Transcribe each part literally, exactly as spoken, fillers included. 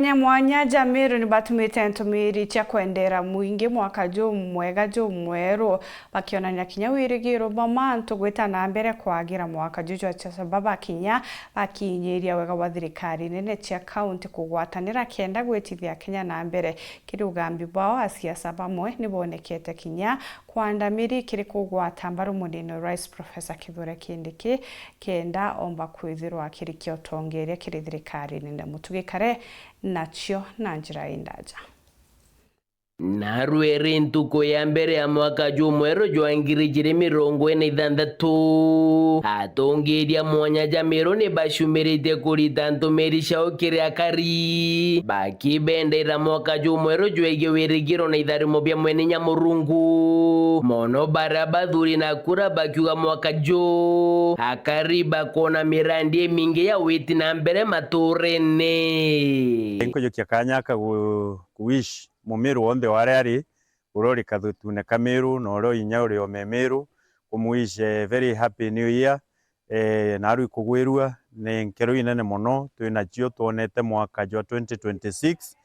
Mwanya mwanya ja Meru ni batumite ntumiri cia kwendera mwingi mwaka jumwega jumweru, bakionania kinya wirigiro bwa mantu gwita na mbere kwagira mwaka juju. Asiasa baba kinya bakinyiria wega bwa thirikari nene cia kaunti kugwatanira kenda gwitithia Kenya na mbere. Kiri ugambi bwao, asiasa bamwe ni bonekete kinya kwandamiri kiri kugwata mbaru munini Rais Professor Kithure Kindiki, kenda omba kwithirwa akirikia utongeria kiri thirikari nene. Mutugi Kare nacio na njira indaja. Narua iri ntuku ya mbere ya mwaka jumweru jwa ngiri ijiri mirongo ina na ithanthatu, atongeria mwanya ja Meru ni bacumiritie kurita ntumiri ciao kiri akari, bakibendera mwaka jumweru jwegie wirigiro na itharimo bia Mwene Inya Murungu. Mono baria bathuri na kura bakiuga mwaka ju, akari bakona mirandi imingi ya witi na mbere maturene. Nkujukia kanya aka gu-, kuwish Mumiru wonthe waria ari, uria uri kathutune ka Meru na uria inya uri ome Meru, kumuwish a very happy new year. Eh, naru ikugwirua ni nkero inene mono twinacio twonete mwaka jwa twenty twenty-six.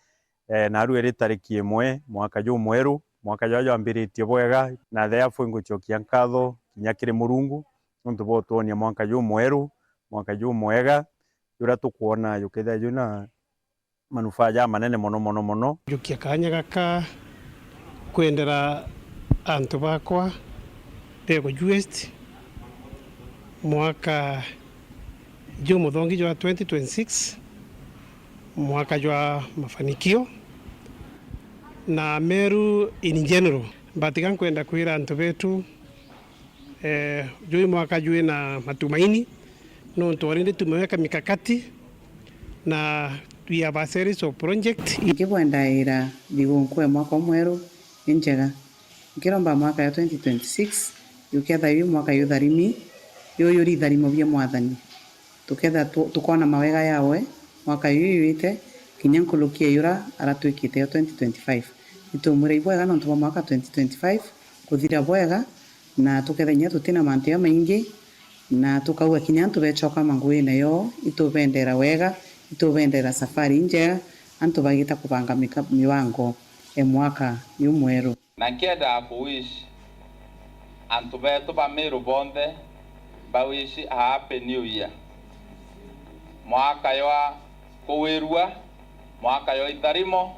Eh, naru iri tariki imwe, mwaka jumweru, mwaka jwa jwambiritie bwega, na therefore ingucokia nkatho kinya kiri Murungu nontu bwa utwonia mwaka jumweru, mwaka jumwega, juria tukwona jukethia jwina manufaa jamanene mono, mono, mono. Njukia kanya gaka kwendera antu bakwa Rego West mwaka jumuthongi jwa twenty twenty-six, mwaka jwa mafanikio na Meru in general. But tiga nkwenda kwira antu betu, eh, jwi mwaka jwi na matumaini, nontu already tumeweka mikakati na we have a series of project. Nkibwendaira thigunkuu ya mwaka umweru ni njega. Nkiromba mwaka ya twenty twenty-six yukethia yu mwaka yutharimi, yuyuri itharimo bia Mwathani. Tukethia tu-, tukona mawega yawe mwaka yuyu yuite, kinya nkuruki ya yura aratwikite yo twenty twenty-five. Nitumwira ibwega nontu bwa mwaka twenty twenty-five kuthira bwega, na tukethia kinya tutina mantu jamaingi, na tukauga kinya antu becoka manguine yo, itubendera wega, itubendera safari injega, antu bagita kubanga mika-, mibango e mwaka yumweru. Na nkiendaa ku wish antu betu ba Meru bonthe, mba wish a happy new year. Mwaka jwa kuwirua, mwaka jwa itharimo,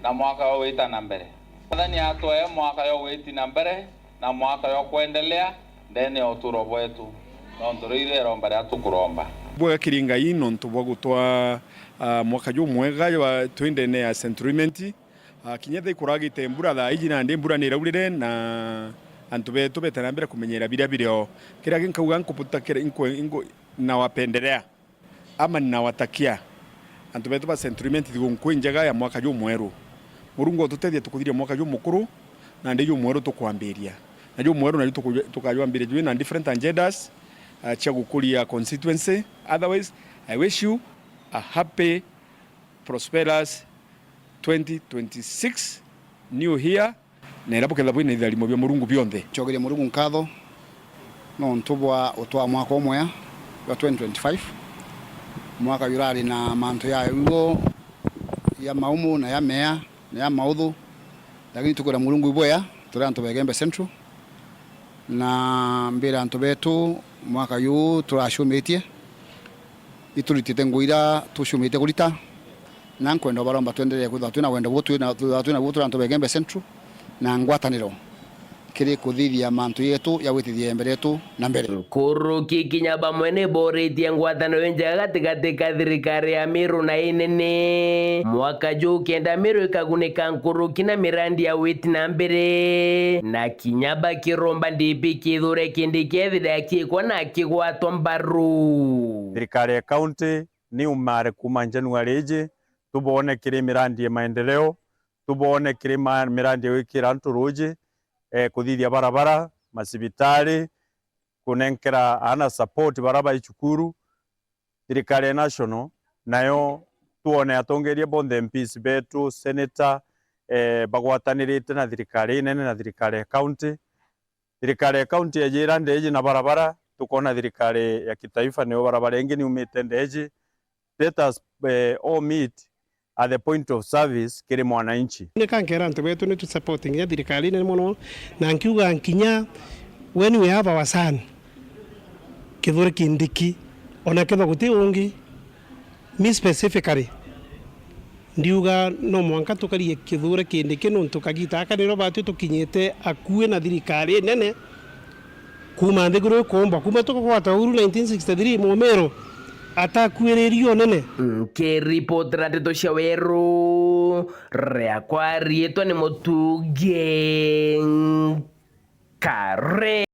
na mwaka jwa gwita na mbere. Mwathani atwee mwaka jwa gwiti na mbere na mwaka jwa kwendelea ndene ya uturo bwetu, nontu riu irio iromba ria tukuromba. Bwega kiri Ngai nontu bwa gutwaa, ah, mwaka jumwega jwa twi ndene ya Central Imenti. Ah, kinya thaa ikuragite mbura thaa iji, nandi mbura ni iraurire, na antu betu bete na mbere kumenyera biria biri o. Kiria nkauga, nkubuta kire-, nku-, nku-, nawapendelea ama ninawatakia antu betu ba Central Imenti thigunkuu injega ya mwaka jumweru. Murungu atutethie tukuthiria mwaka jumukuru, nandi jumweru tukwambiria. Na jumweru naju tuku-, tukajwambiria jwi na different agendas, ah, cia gukuria constituency. Otherwise, I wish you a happy, prosperous twenty twenty-six new year, na ira bukethirwa bwina itharimo bia Murungu bionthe. Ncokerie Murungu nkatho nontu bwa utwaa mwaka umwea jwa twenty twenty-five, mwaka jurari na mantu ja ugo, ja maumu, na ja mea, na ja mauthu, lakini tukwira Murungu ibwea, turi antu ba Igembe Central, na mbira antu betu mwaka juu turacumitie, ituritite ngugi iria tucumitie kurita, na nkwenda ubaromba twenderee kwithirwa twina wendo buu twina, twithirwa twina buu turi antu ba Igembe Central na ngwataniro kiri kuthithia mantu yetu ya gwitithia mbere yetu na mbere. Nkuruki kinya bamwe ni boritie ngwataniro injega gatigati ka thirikari ya Meru na inene. Mwaka juu kenda Meru ikagunika nkuruki na mirandi ya witi na mbere, na kinya bakiromba D P Kithure Kindiki ethire akikwa na akigwatwa mbaru. Thirikari ya county ni umare kuuma January iji, tubone kiri mirandi ya maendeleo, tubone kiri ma-, mirandi ya gwikira antu ruuji, eh, kuthithia barabara, macibitari, kunenkera aana support baria bai cukuru. Thirikari ya national nayo twone atongeria bonthe, M Ps betu, senator, eh, bagwatanirite na thirikari inene na thirikari ya county. Thirikari ya county yajira ndeji na barabara, tukona thirikari ya kitaifa niyo barabara ingi niumite ndeji. Let us, eh, all meet at the point of service kiri mwananchi. Ni kankera antu betu ni tu support nginya thirikari nene mono, na nkiuga nkinya when we have our son Kithure Kindiki, ona kethwa guti ungi, me specifically ndiuga no mwanka tukarie Kithure Kindiki nontu kagita aka niro batwi tukinyite akui na thirikari nene. Kuuma nthiguru ikuumbwa, kuuma tukugwata uhuru nineteen sixty-three, Mumiru atakuiririe unene. Nkiripotera ndeto cia weru, riakwa riitwa ni Mutugi Nkare.